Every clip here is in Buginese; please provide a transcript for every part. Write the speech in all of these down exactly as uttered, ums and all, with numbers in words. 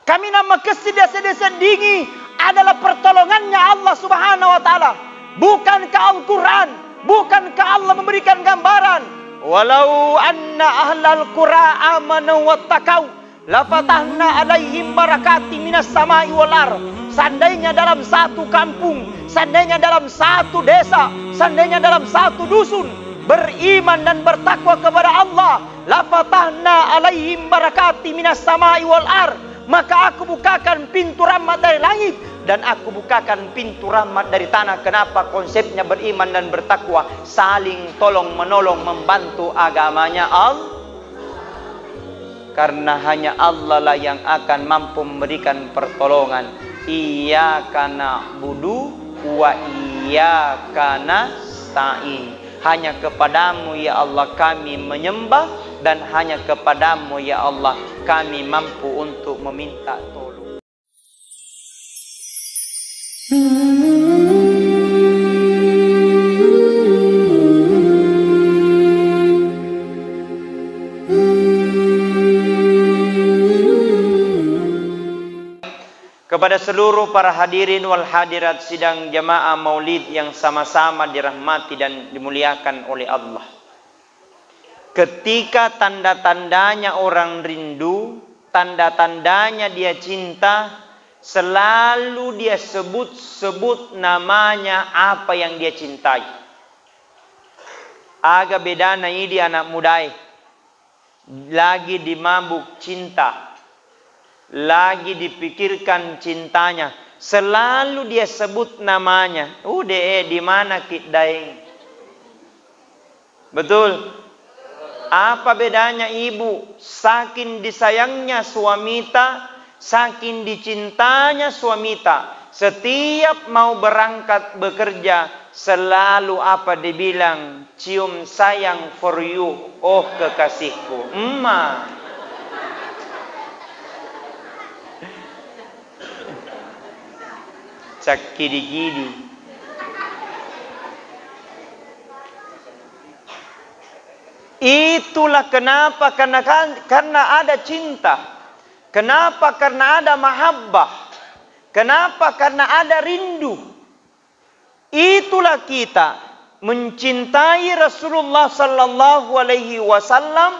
Kaminang makessing diaseddi-seddingi adalah pertolongannya Allah Subhanahu wa Ta'ala. Bukankah Al-Quran, bukankah Allah memberikan gambaran? Walau anna ahlal qura amanu wattaqau lafatahna alaihim barakati minas samai wal ar. Seandainya dalam satu kampung, seandainya dalam satu desa, seandainya dalam satu dusun beriman dan bertakwa kepada Allah, lafatahna alaihim barakati minas samai wal ar, maka aku bukakan pintu rahmat dari langit dan aku bukakan pintu rahmat dari tanah. Kenapa? Konsepnya beriman dan bertakwa, saling tolong menolong membantu agamanya Allah. Karena hanya Allah lah yang akan mampu memberikan pertolongan. Iyyaka na'budu wa iyyaka nasta'in. Hanya kepadamu, ya Allah, kami menyembah, dan hanya kepadamu, ya Allah, kami mampu untuk meminta tolong. Kepada seluruh para hadirin wal hadirat sidang jamaah maulid yang sama-sama dirahmati dan dimuliakan oleh Allah. Ketika tanda-tandanya orang rindu, tanda-tandanya dia cinta, selalu dia sebut-sebut namanya apa yang dia cintai. Aga bedana idi anak mudae? Lagi dimabuk cinta, lagi dipikirkan cintanya, selalu dia sebut namanya. Ude, eh, di mana ki, Daeng? Betul? Apa bedanya ibu? Saking disayangnya suamita, saking dicintanya suamita, setiap mau berangkat bekerja, selalu apa dibilang, "Cium sayang for you, oh kekasihku." Emma. Cakkidi-kidi. Itulah kenapa, karena kan, karena ada cinta. Kenapa? Karena ada mahabbah. Kenapa? Karena ada rindu. Itulah kita mencintai Rasulullah sallallahu alaihi wasallam,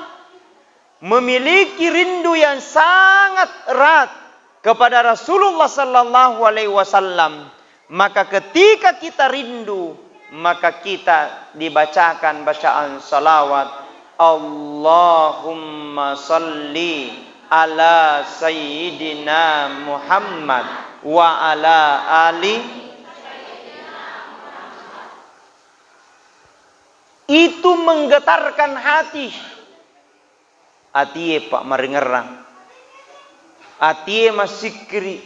memiliki rindu yang sangat erat kepada Rasulullah sallallahu alaihi wasallam, maka ketika kita rindu, maka kita dibacakan bacaan salawat, "Allahumma salli ala Sayyidina Muhammad wa ala ali." Itu menggetarkan hati. Atie pa maringerrang. Atie massikkiri.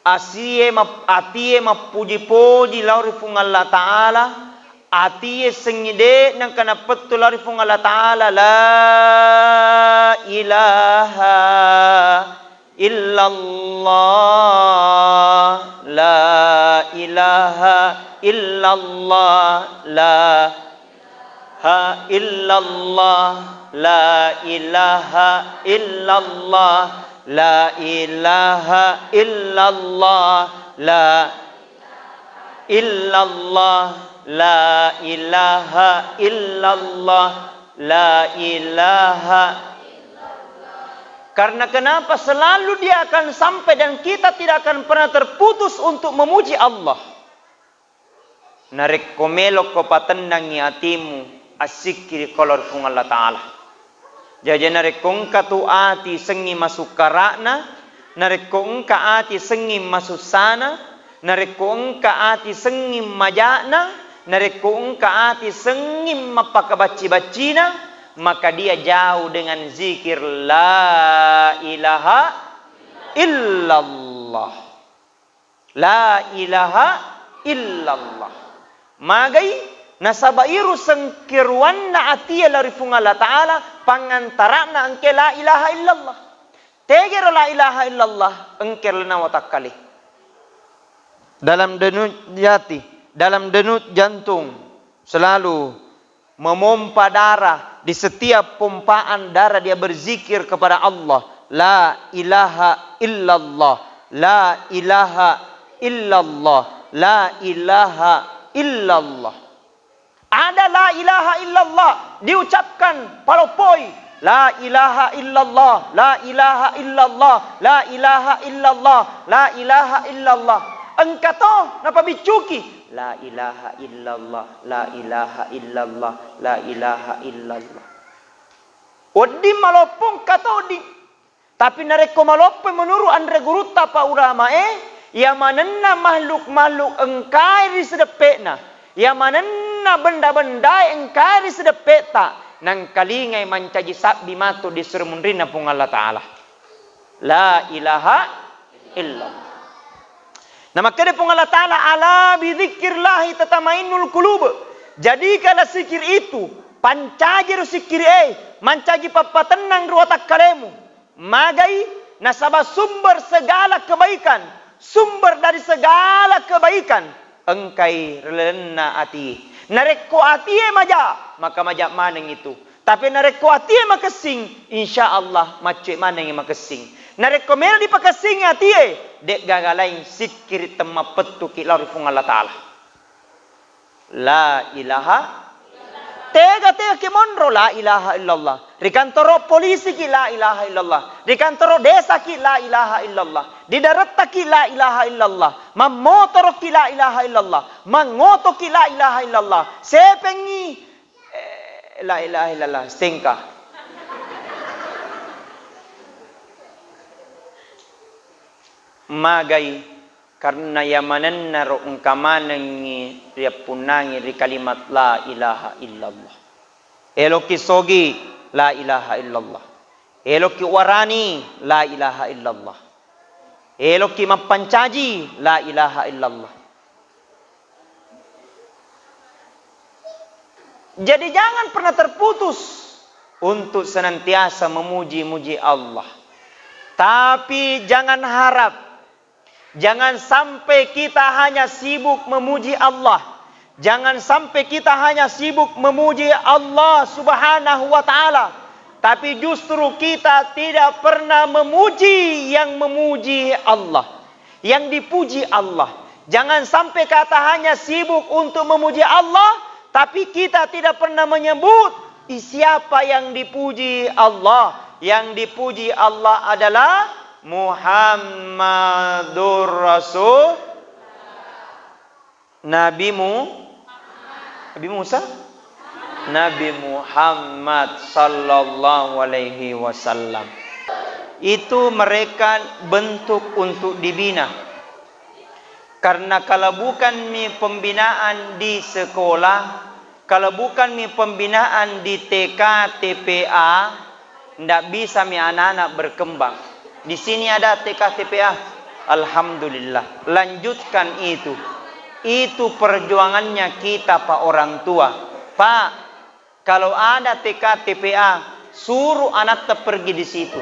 Asie map-, atie mappuji-puji lao ri Puang Allah Ta'ala. Atie sengngi de' nengka napettu lao ri Puang Allah Ta'ala. La ilaha illallah, la ilaha illallah, la ilaha illallah, la ilaha illallah, la ilaha illallah, la illallah, la ilaha illallah, la ilaha. Karena kenapa? Selalu dia akan sampai dan kita tidak akan pernah terputus untuk memuji Allah. Narekko melokko patennangi atimu, assikkiri ko lao ri Puang Allah Ta'ala. Jaji narekko engka tu ati sengngi masukkara'na, narekko engka ati sengngi masussana, narekko engka ati sengngi maja'na, narekko engka ati sengngi mappakabacci-baccina, maka dia jauh dengan zikir la ilaha illallah. La ilaha illallah. Magai? Nasaba iru sengkeruanna atie lao ri Puang Allah Ta'ala, pangantara'na engke la ilaha illallah. Tegero la ilaha illallah, engke lena watakkale. Dalam denyut jati, dalam denyut jantung, selalu memompa darah, di setiap pompaan darah dia berzikir kepada Allah, La ilaha illallah, la ilaha illallah, la ilaha illallah. Ada la ilaha illallah diucapkan, paloppoi. La ilaha illallah, la ilaha illallah, la ilaha illallah, la ilaha illallah. Engka to napabiccuki. La ilaha illallah, la ilaha illallah, la ilaha illallah. Wedding maloppo engka to di Tapi narekko maloppoi menuru anre gurutta pa ulamae, iya manenna makhluk-makhluk engkae ri sedeppe'na, iya manenna benda-bendae engkae ri sedeppe'ta, nangkalingai mancaji sabbi matu di suri munrinna Puang Allah Ta'ala. La ilaha illallah. Na makkeda Puang Allah Ta'ala, "Ala bidzikrillahi tatmainnul qulub." Jadikalah zikir itu, pancajiro zikir e, mancaji pappatennang ri watakkalemu. Magai? Nasaba sumber segala kebaikan, sumber dari segala kebaikan engkai ri lalenna ati. Narekko atie maja, maka maja maneng itu. Tapi narekko atie makessing, insya Allah maccue manengngi makessing. Narekko melo dipakessingi atie, de'gaga laing sikkiri temmappettuki lao ri Puang Allah Ta'ala. La ilaha. Tega-tega ki monro, la ilaha illallah. Ri kantoro polisi ki, la ilaha illallah. Ri kantoro desa ki, la ilaha illallah. Di daretta ki, la ilaha illallah. Mammotoro ki, la ilaha illallah. Mangoto ki, la ilaha illallah. Sepengi, eh, la ilaha illallah. Stengka. Magai. Karena iya manennaro engka manengngi riappunnangi ri kalimat la ilaha illallah. Eloki sogi, la ilaha illallah. Eloki warani, la ilaha illallah. Eloki mappancaji, la ilaha illallah. Jadi, jangan pernah terputus untuk senantiasa memuji-muji Allah. Tapi jangan harap Jangan sampai kita hanya sibuk memuji Allah. Jangan sampai kita hanya sibuk memuji Allah Subhanahu wa Ta'ala, tapi justru kita tidak pernah memuji yang memuji Allah, yang dipuji Allah. Jangan sampai kita hanya sibuk untuk memuji Allah, tapi kita tidak pernah menyebut siapa yang dipuji Allah. Yang dipuji Allah adalah Muhammadur Rasul. Nabi Mu-, Nabi Musa? Nabi Muhammad sallallahu alaihi wasallam. Itu mereka bentuk untuk dibina. Karena kalau bukan mi pembinaan di sekolah, kalau bukan mi pembinaan di T K T P A, ndak bisa mi anak-anak berkembang. Di sini ada T K T P A. Alhamdulillah. Lanjutkan itu. Itu perjuangannya kita, Pak, orang tua. Pak, kalau ada T K T P A, suruh anatta pergi di situ.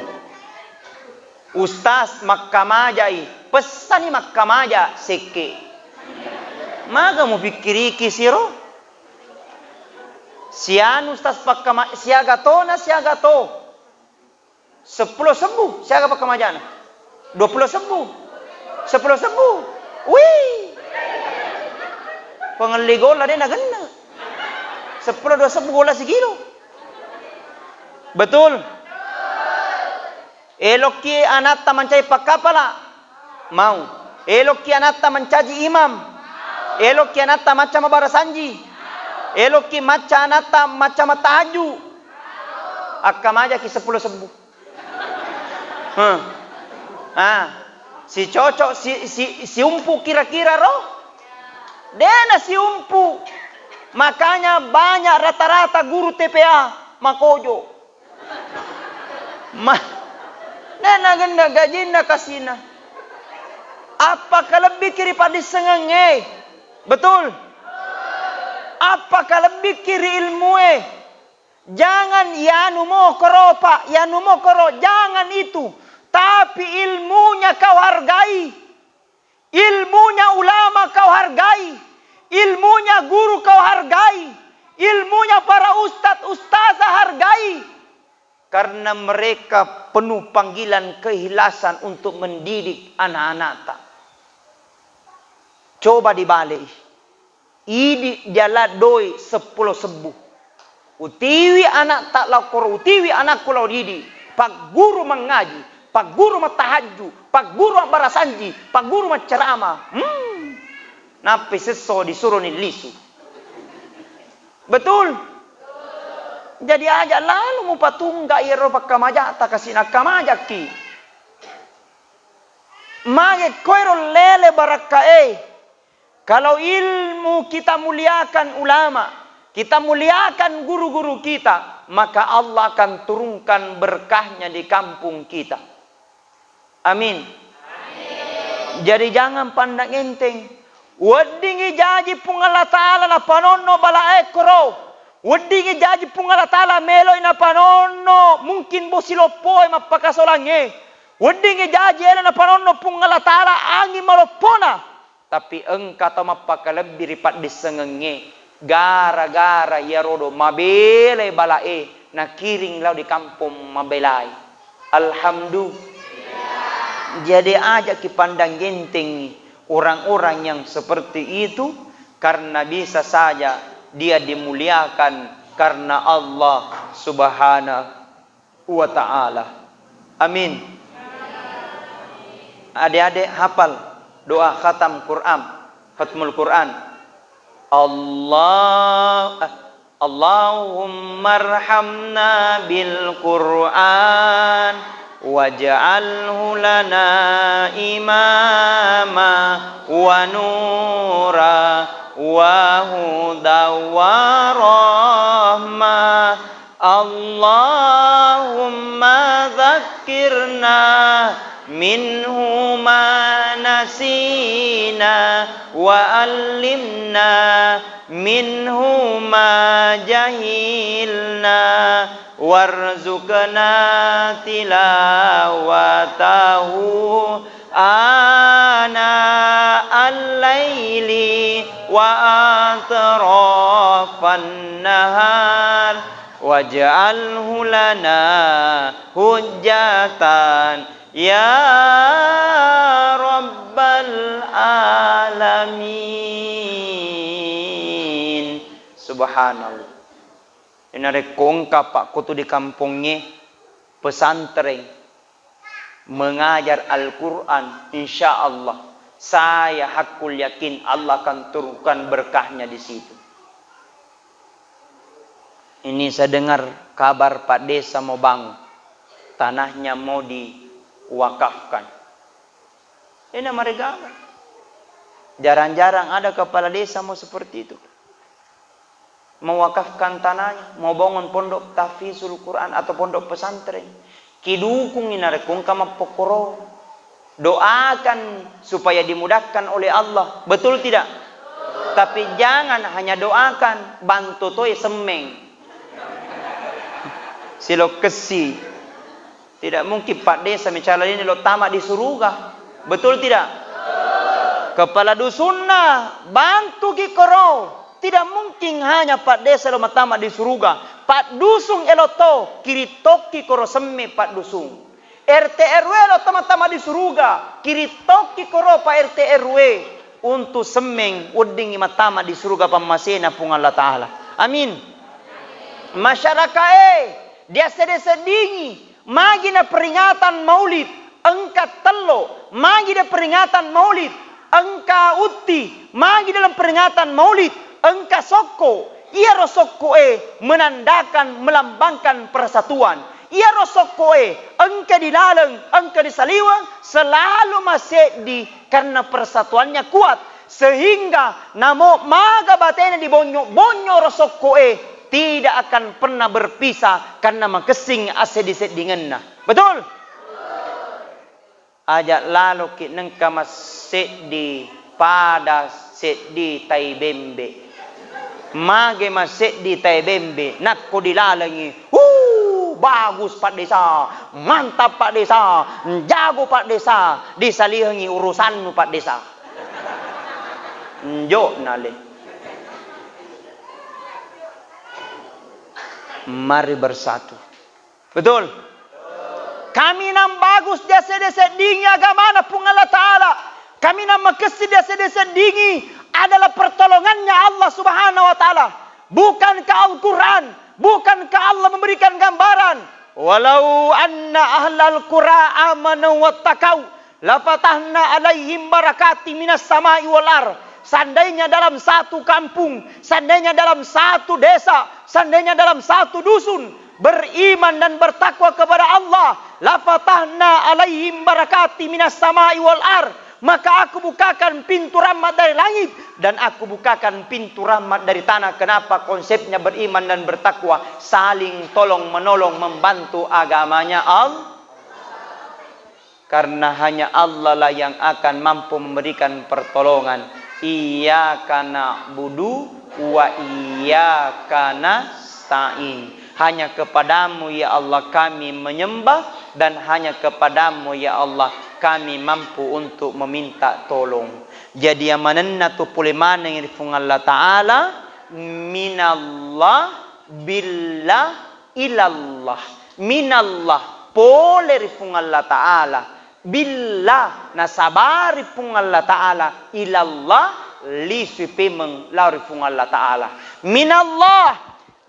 Ustaz makkamajai, pessani makkamaja sekke. Maga mupikkiriki siro? Sianu ustaz pakkama-, siaga to na siaga to. Seppulo sebbu, siaga pakkamajana? Dua pulo sebbu. Seppulo sebbu. Wih. Pengelli golla de nagenna. Seppulo dua sebbu golla sikilo. Betul? Elokki anatta mancaji pakkapala? Mau. Elokki anatta mancaji imam? Elokki anatta macca mabarasanji? Elokki macca anatta macca matahajju? Akkamajaki seppulo sebbu. Huh. Ah, si cocok, si, si, siumpu kira-kira ro? Dena siumpu. Makanya banyak rata-rata guru T P A makojo. Ma-, nena genda gajinna kasina. Apa kalebbiki ri paddissengengnge? Betul? Apa kalebbiki ri ilmue? Jangan yanu mokoro, Pak, yanu mokoro, jangan itu. Tapi ilmunya kau hargai. Ilmunya ulama kau hargai. Ilmunya guru kau hargai. Ilmunya para ustadz, ustazah hargai. Karena mereka penuh panggilan keikhlasan untuk mendidik anak-anakta. Coba dibalei. Idi jala doi seppulo sebbu. Utiwi anakta lao koro, utiwi anakku lao didi. Pagguru mangaji, pagguru matahajju, pagguru abbarasanji, pagguru maccarama. Hmm. Nappi sesso disuroni lisu. Betul? Jadi aja lalu mupatungga iyaro pakkamajata kasi nakkamajaki. Mage koero lele barakkae. Kalau ilmu kita muliakan ulama, kita muliakan guru-guru kita, maka Allah akan turunkan berkahnya di kampung kita. Amin. Jadi jangan pandang enteng. Weddingngi jaji Puang Allah Ta'ala napanonno balae koro. Weddingngi jaji Puang Allah Ta'ala meloi napanonno mungkin bosi loppoe mappakasolangnge. Weddingngi jaji elo napanonno Puang Allah Ta'ala anging maloppona. Tapi engka tau mappakalebbi ri paddissengengnge, gara-gara iyarodo mabelai balae nakiring lao di kampong mabelai. Alhamdulillah. Jadi aja kipandang gentengi orang-orang yang seperti itu, karena bisa saja dia dimuliakan karena Allah Subhanahu wa Ta'ala. Amin. Ade-ade hafal doa khatam Quran, khatmul Quran. Allah, eh, Allahummarhamna bil Quran waj'alhu lana imama wa nura wa huda wa rahmah. اللهم ذكرنا منه ما نسينا وعلمنا منه ما جهلنا وارزقنا تلاوته آناء الليل وأطراف النهار واجعله لنا حجة يا رب العالمين. Subhanallah. Narekko engka pakkutu di kampongnge pesantren, mengajar Al-Quran, insya Allah, saya hakul yakin Allah akan turunkan berkahnya di situ. Ini saya dengar kabar Pak Desa mau bangun, tanahnya mau diwakafkan. Ini maregana. Jarang-jarang ada kepala desa mau seperti itu. Mewakafkan tanahnya, mau bangun pondok tahfizul Quran atau pondok pesantren. Kidukungi narekko engka mappokkoro. Doakan supaya dimudahkan oleh Allah. Betul tidak? Tapi jangan hanya doakan, bantu toi semmeng. Silokessi. Tidak mungkin Pak Desa mencalon ini lo tamat di suruga. Betul tidak? Kepala dusunna, bantuki koro. Tidak mungkin hanya Pak Desa lo matama di suruga. Pak Dusung elo to, kirittokki koro semme Pak Dusung. R T R W lo tama-tama di suruga, kirittokki koro Pak R T R W. Untu semmeng weddingngi matama di suruga pammasena Puang Allah Ta'ala. Amin. Masyarakae, diasseddi-seddingi, magi na peringatan maulid, engka tello, magi na peringatan maulid, engka utti, magi dalam peringatan maulid, engka sokko, iyaro sokkoe menandakan, melambangkan persatuan. Iyaro sokkoe engka di laleng, engka di saliweng, selalu maseddi karena persatuannya kuat. Sehingga namo maga batena dibonyo-bonyo ro sokkoe, tidak akan pernah berpisah karena makessing asseddi-seddingenna. Betul? Aja laloki nengka masseddi pada seddi tai bembe. Mage masseddi tai bembe, nakko dilalengi, "Uh, bagus Pak Desa, mantap Pak Desa, jago Pak Desa," disalihengi urusannu Pak Desa. Njo nale. Mari bersatu. Betul? Kaminang bagus diasedde-seddingi agamana Puang Allah Ta'ala. Kaminang makessing diasedde-seddingi adalah pertolongannya Allah Subhanahu wa Ta'ala. Bukankah Al-Quran? Bukankah Allah memberikan gambaran? Walau anna ahlal qura amanu wattaqau lafatahna alaihim barakati minas samai wal ar. Seandainya dalam satu kampung, seandainya dalam satu desa, seandainya dalam satu dusun beriman dan bertakwa kepada Allah, lafatahna alaihim barakati minas samai wal ar, maka aku bukakan pintu rahmat dari langit dan aku bukakan pintu rahmat dari tanah. Kenapa? Konsepnya beriman dan bertakwa, saling tolong menolong membantu agamanya Allah. Karena hanya Allah lah yang akan mampu memberikan pertolongan. Iyyaka na'budu wa iyyaka nasta'in. Hanya kepadamu ya Allah kami menyembah dan hanya kepadamu ya Allah kami mampu untuk meminta tolong. Jadi amanenna tu pole maneng ri Puang Allah Ta'ala, minallah, billah, ilallah. Minallah, pole ri Puang Allah Ta'ala. Billah, nasabari Puang Allah Ta'ala. Ilallah, lisui pemeng lao ri Puang Allah Ta'ala. Minallah,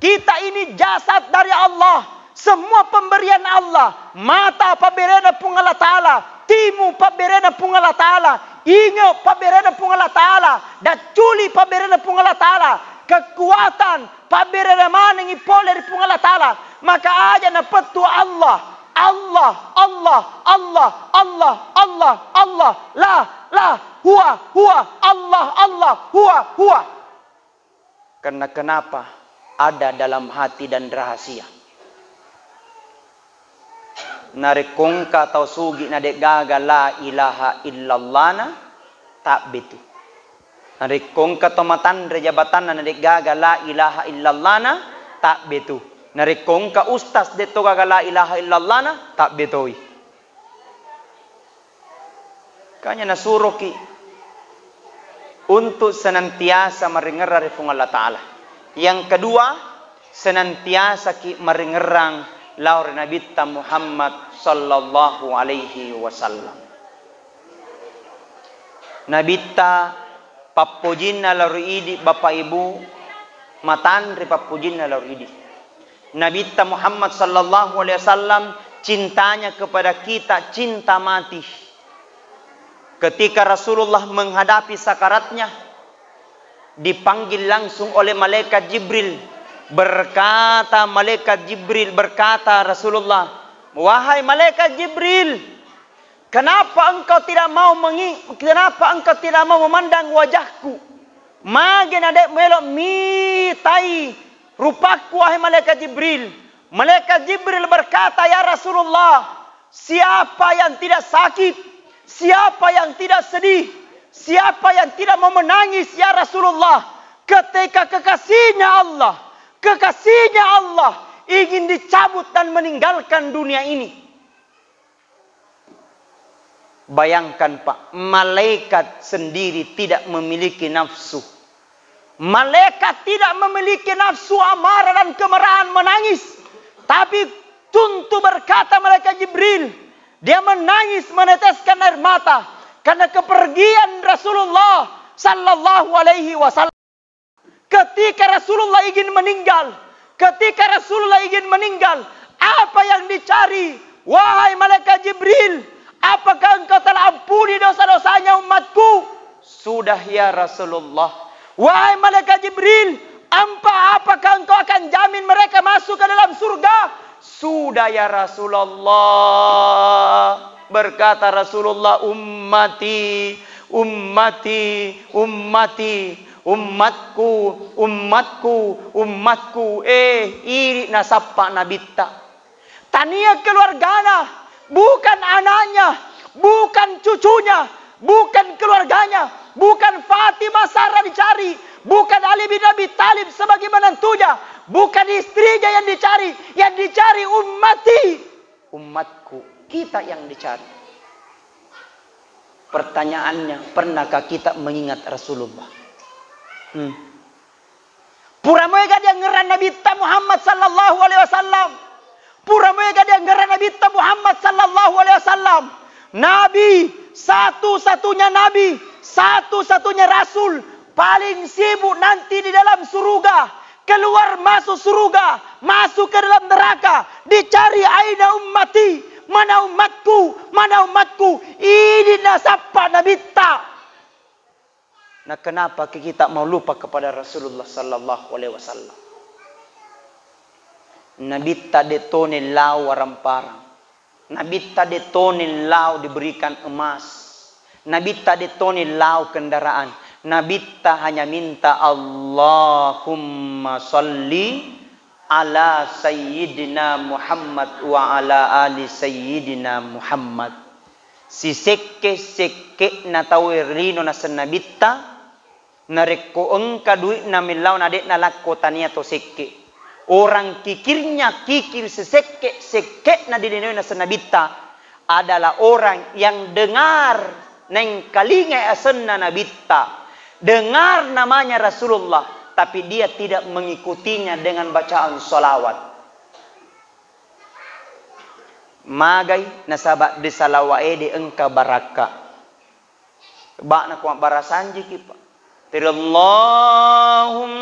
kita ini jasad dari Allah. Semua pemberian Allah. Mata pabberena Puang Allah Ta'ala. Timu pabberena Puang Allah Ta'ala. Inge pabberena Puang Allah Ta'ala. Dacculi pabberena Puang Allah Ta'ala. Kekuatan pabberena manengi pole ri Puang Allah Ta'ala. Maka aja napettu Allah. Allah, Allah, Allah, Allah, Allah, Allah. La, la, huwa, huwa, Allah, Allah, huwa, huwa. Karena kenapa? Ada dalam hati dan rahasia. Narekko engka tau sugi na de'gaga la ilaha illallana, tabbetu. Narekko engka tau matanre jabatanna na de'gaga la ilaha illallana, tabbetu. Narekko engka ustas de'to gaga la ilaha illallana, tabbetoi. Kanya nasuroki untuk senantiasa maringerra ri Puang Allah Ta'ala. Yang kedua, senantiasaki maringerrang lao ri Nabitta Muhammad sallallahu alaihi wasallam. Nabitta pappojinna lao ri idi, Bapak Ibu, matanre pappojinna lao ri idi. Nabitta Muhammad sallallahu alaihi wasallam cintanya kepada kita cinta mati. Ketika Rasulullah menghadapi sakaratnya, dipanggil langsung oleh malaikat Jibril. Berkata malaikat Jibril, berkata Rasulullah, "Wahai malaikat Jibril, kenapa engkau tidak mau mengi-, kenapa engkau tidak mau memandang wajahku? Mage na de' muelo mitai rupakku, wahai malaikat Jibril?" Malaikat Jibril berkata, "Ya Rasulullah, siapa yang tidak sakit? Siapa yang tidak sedih? Siapa yang tidak mau menangis, ya Rasulullah, ketika kekasihnya Allah, kekasihnya Allah ingin dicabut dan meninggalkan dunia ini?" Bayangkan, Pak, malaikat sendiri tidak memiliki nafsu. Malaikat tidak memiliki nafsu amarah dan kemarahan, menangis. Tapi tentu berkata malaikat Jibril, dia menangis, meneteskan air mata karena kepergian Rasulullah sallallahu alaihi wasallam. Ketika Rasulullah ingin meninggal, ketika Rasulullah ingin meninggal, apa yang dicari? Wahai malaikat Jibril, apakah engkau telah ampuni dosa-dosanya umatku? Sudah, ya Rasulullah. Wahai malaikat Jibril, ampa-, apakah engkau akan jamin mereka masuk ke dalam surga? Sudah, ya Rasulullah. Berkata Rasulullah, "Ummati, ummati, ummati, ummatku, ummatku, ummatku." Eh, iri nasappa Nabitta. Tania keluargana, bukan anaknya, bukan cucunya, bukan keluarganya, bukan Fatimah Sarah dicari, bukan Ali bin Abi Thalib sebagai menantunya, bukan istrinya yang dicari, yang dicari ummati, umatku, kita yang dicari. Pertanyaannya, pernahkah kita mengingat Rasulullah? Hmm. Pura moega diangngerang Nabitta Muhammad sallallahu alaihi wasallam. Pura mega dianggara Nabitta Muhammad sallallahu alaihi wasallam. Nabi, satu-satunya nabi, satu-satunya rasul, paling sibuk nanti di dalam suruga, keluar masuk suruga, masuk ke dalam neraka, dicari aina ummati, mana umatku, mana umatku, ini nasappa Nabitta. Nah, kenapa kita mau lupa kepada Rasulullah sallallahu alaihi wasallam? Nabitta de tone lao waramparang. Nabitta de tone lao diberikan emas. Nabitta de tone lao kendaraan. Nabitta hanya minta, "Allahumma salli ala Sayyidina Muhammad wa ala ali Sayyidina Muhammad." Sisekke-sekke'na tau ri lino naseng Nabitta, narekko engka dui'na mellao na de'na lakko tania to sekke. Orang kikirnya kikir sisekke-sekke'na di linoe naseng Nabitta adalah orang yang dengar, naengkalingai asenna Nabitta, dengar namanya Rasulullah, tapi dia tidak mengikutinya dengan bacaan salawat. Magai nasaba de salawa'e de engka barakka. Ba'na ko mabbarasanjiki, Pak. Tiri Allahumma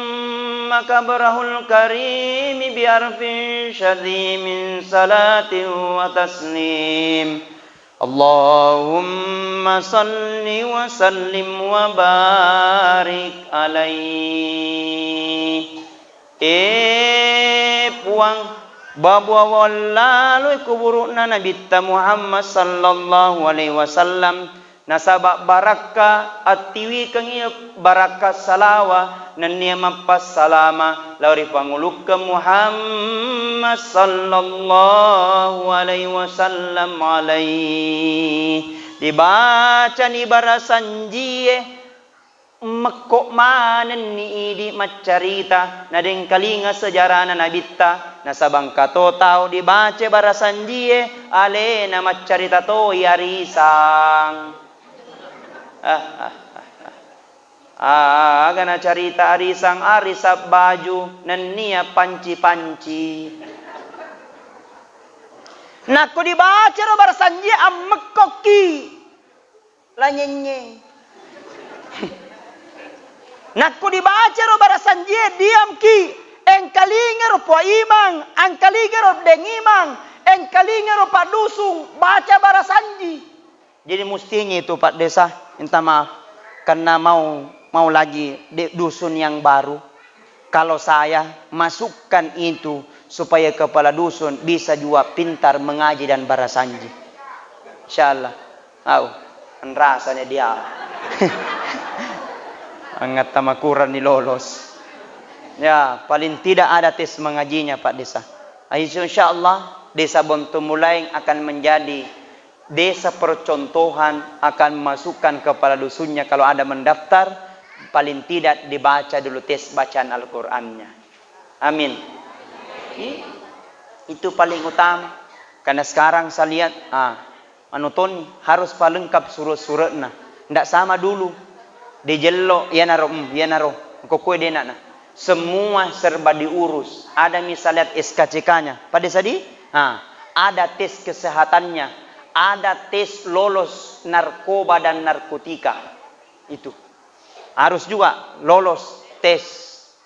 kabrahul karimi bi arfin syadhimin salatin wa taslim. Allahumma salli wa sallim wa barik alaih. E Puang, babuawang laloi kuburu'na Nabitta Muhammad sallallahu alaihi wasallam, nasaba barakka attiwikeng iya barakka salawa nennia mappassalama lao ri pangulukkeng Muhammad sallallahu alaihi wasallam alaih. Dibacani barasanjie, mekko manenni idi maccarita, nadengkalinga sejarana Nabitta, nasaba engka to tau dibaca barasanjie, alena maccarita toi arisang. Ah, ah, ah, ah. Ah, aga nacarita arisang, arisang baju, nennia panci-panci. Nakko dibaca ro barasanjie, ammekkokki. Lanyenye. Nakko dibaca ro barasanjie, diamki. Engkalingero Puang Imang, engkalingero Deng Imang, engkalingero Pak Dusung, baca barasanji. Jadi mestinya itu Pak Desa, minta maaf karena mau mau lagi de-, dusun yang baru. Kalau saya masukkan itu supaya kepala dusun bisa juga pintar mengaji dan barasanji. Insyaallah. Au, anrasanya dia. Angatta makurang ni lolos. Ya, paling tidak ada tes mengajinya, Pak Desa. Insya Allah, Desa Bontumulaeng akan menjadi desa percontohan, akan masukkan kepala dusunnya kalau ada mendaftar, paling tidak dibaca dulu tes bacaan Al-Qur'annya. Amin. I-, itu paling utama. Karena sekarang saya lihat, ah, anu toni, harus palengkap surat-suratna. Ndak sama dulu. Dijello, iyanaro, mm, iyanaro. Engko kue denakna. Semua serba diurus. Ada misalnya S K C K-nya. Pada sadi? Ha, ada tes kesehatannya. Ada tes lolos narkoba dan narkotika. Itu. Harus juga lolos tes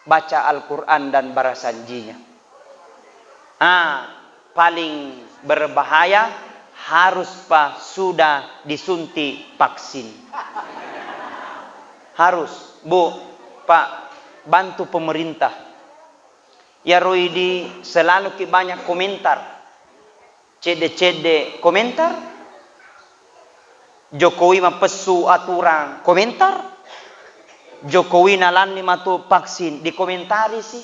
baca Al-Quran dan barasanjinya. Ah, paling berbahaya harus pa sudah disuntik vaksin. Harus, Bu, Pak, bantu pemerintah. Iyaro idi selalu ki banyak komentar. Cedde-cedde komentar. Jokowi mapessu aturan, komentar. Jokowi nalanni matu vaksin, dikomentari si.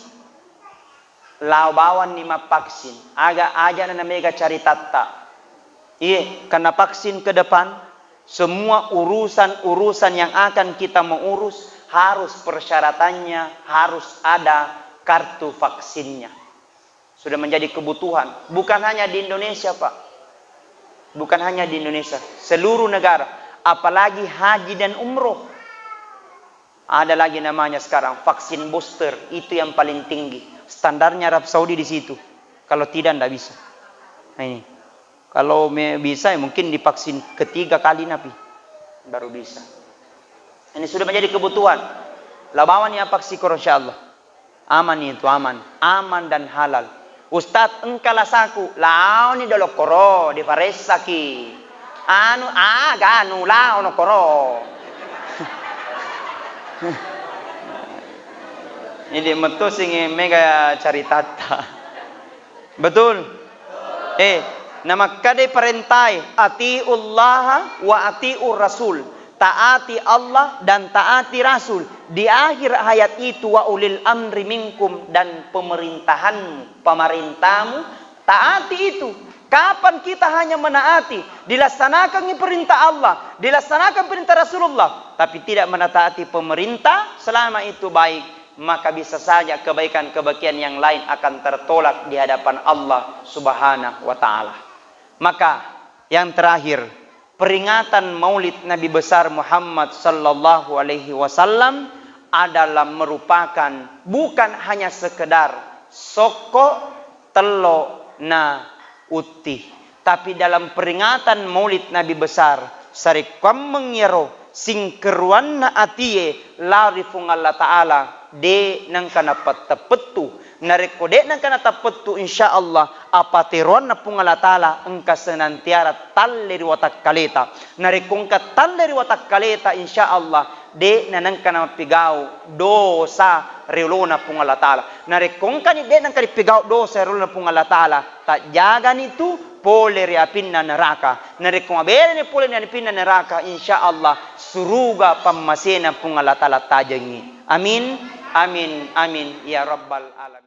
Lao bawanni mappaksin. Aga ajana namega caritatta. Iye, karena vaksin ke depan, semua urusan-urusan yang akan kita mengurus harus persyaratannya harus ada kartu vaksinnya. Sudah menjadi kebutuhan. Bukan hanya di Indonesia, Pak. Bukan hanya di Indonesia. Seluruh negara. Apalagi haji dan umroh. Ada lagi namanya sekarang vaksin booster. Itu yang paling tinggi. Standarnya Arab Saudi di situ. Kalau tidak, ndak bisa. Nah, ini. Kalau me-, bisa, ya mungkin divaksin ketiga kali napi. Baru bisa. Ini sudah menjadi kebutuhan. Labawan ya vaksin, insya Allah. Aman itu, aman. Aman dan halal. Ustaz, engka lasaku. Laoni dolo koro, diparessaki. Anu, aga anu, laono koro. Ini metu singe mega caritatta. Betul? Eh, namakkedai parentae, "Atiullaha wa atiur rasul." Taati Allah dan taati Rasul. Di akhir ayat itu, "Wa ulil amri minkum," dan pemerintahanmu, pemerintahmu, taati itu. Kapan kita hanya menaati, dilaksanakan perintah Allah, dilaksanakan perintah Rasulullah, tapi tidak menaati pemerintah, selama itu baik, maka bisa saja kebaikan-kebaikan yang lain akan tertolak di hadapan Allah Subhanahu wa Ta'ala. Maka, yang terakhir, peringatan Maulid Nabi besar Muhammad sallallahu alaihi wasallam adalah merupakan bukan hanya sekedar sokko, tello, na utti. Tapi dalam peringatan Maulid Nabi besar, sarekkuammengngi ero singkeruanna atie lao ri Puang Allah Ta'ala, de' nengka napattepettu. Narekko de' nengka nateppettu, insya Allah, apateroanna Puang Allah Ta'ala engka senantiara talle ri watakkaleta. Narekko engka talle ri watakkaleta, insya Allah, de' nanengka namappigau dosa ri olona Puang Allah Ta'ala. Narekko engkani de' nengka ripigau dosa ri olona Puang Allah Ta'ala, tajjagani tu pole ri apinna neraka. Narekko mabelani pole ri apinna neraka, insya Allah, suruga pammasena Puang Allah Ta'ala tajengngi. Amin, amin, amin, ya rabbal alamin.